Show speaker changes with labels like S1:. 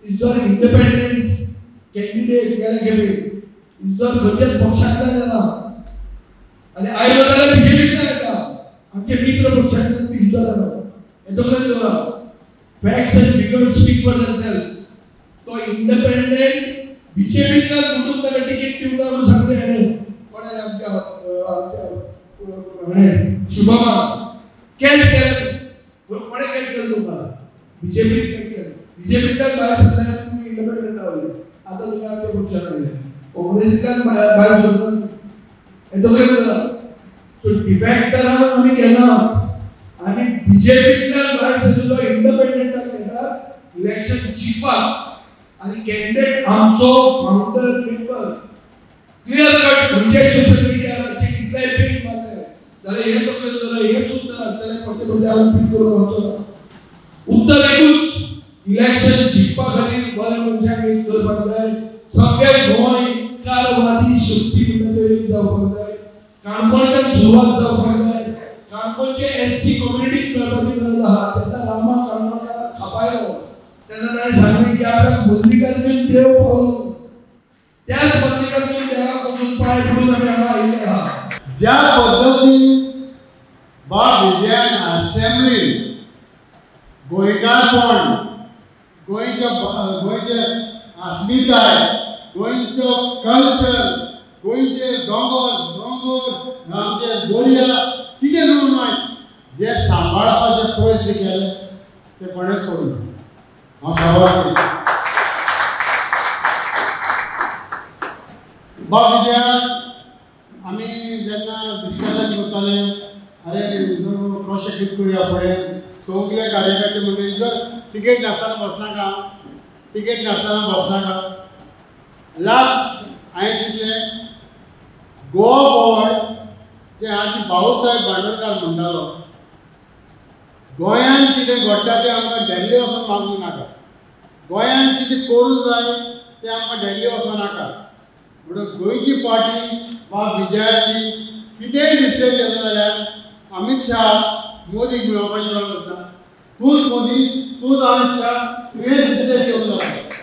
S1: Is जर independent candidate गेले खेपे is जर खंयच्याच पक्षांतल्यान येना आनी आयलो जाल्यार बीजेपींतल्यान येता. आमचे मित्र पक्षांतल्यान is जर येता. हें तकलेन दवरा. Facts and figures speak for themselves. तो इंडिपेंडंट बीजेपींतल्यान वचून ताका तिकीट दिवंक ना म्हणून सांगलें हेणें. कोणें आमच्या हेणें शुभमा कॅच केलें. कोणें कॅच केलें तुमकां? बीजेपीन कॅच केलें. बीजेपींतल्यान भायर सरल्यार तुमी इंडिपेंडंट रावले. आतां तुमी आमच्या पक्षान आयले. काँग्रेसींतल्यान भायर सरना. हें तकलेन दवरा. सो डिफॅक्टरांक आमी घेना. आनी बीजेपींतल्यान भायर सरिल्लो इंडिपेंडंटाक घेता इलेक्शन जिखपाक. आनी कॅन्डिडेट आमचो फावंडर मेंबर क्लियर कट म्हणजे सोशल मिडियाचे कितलेय पेज मारले जाल्यार हें तकलेन दवरा. हेंच उत्तर आसतलें. परते परते हांव रिपीट करून वचचो ना. उत्तर एकूच, इलेक्शन जिखपा खातीर बऱ्या मनशांक एक करपाक जाय. सगळे गोंयकारवादी शक्ती म्हणटा त्यो एक जावपाक जाय. काणकोणच्यान सुरवात जावपाक जाय. काणकोणचे एस टी कम्युनिटीक कळपाची गरज आहा. तेन्ना रामा काणकोणकाराक खापायलो तेन्ना ताणें सांगलें की आपल्याक मल्लिकार्जून देव पावलो. त्याच मल्लिकार्जून देवाक वचून पांय पडून आमी हांगा आयिल्ले आहा.
S2: ज्या पद्दतीन बाब विजयान असेंब्लीन गोंयकारपण, गोंयच्या गोंयचे अस्मिताय, गोंयचो कल्चर, गोंयचे दोंगर दोंगर आमचे दर्या कितें न्हू न्हय जे सांबाळपाचे प्रयत्न केले ते कोणेच करूंक ना. हांव साबार बाब विजयान आमी जेन्ना डिस्कशन करताले, अरे जर कशें कितें करुया फुडें, सगळे कार्यकर्ते म्हणटा सर तिकेट नासतना बसनाका, तिकेट नासतना बसनाका. लास्ट हांवें चिंतलें गोवा फॉरवर्ड जे आदी भाऊसाहेब बांदोडकार म्हणटालो, गोंयांत कितें घडटा तें आमकां दिल्ली वचोन मागूंक नाका, गोंयांत कितें करूंक जाय तें आमकां दिल्ली वचों नाका. म्हणून गोंयची पार्टी वा विजयाची कितेंय डिसिजन घेतलो जाल्यार अमीत शाह मोदीक मेळोवपाची गरज ना. तूंच मोदी, तूंच अमीत शाह, तुवें डिसिजन घेवंक जाय.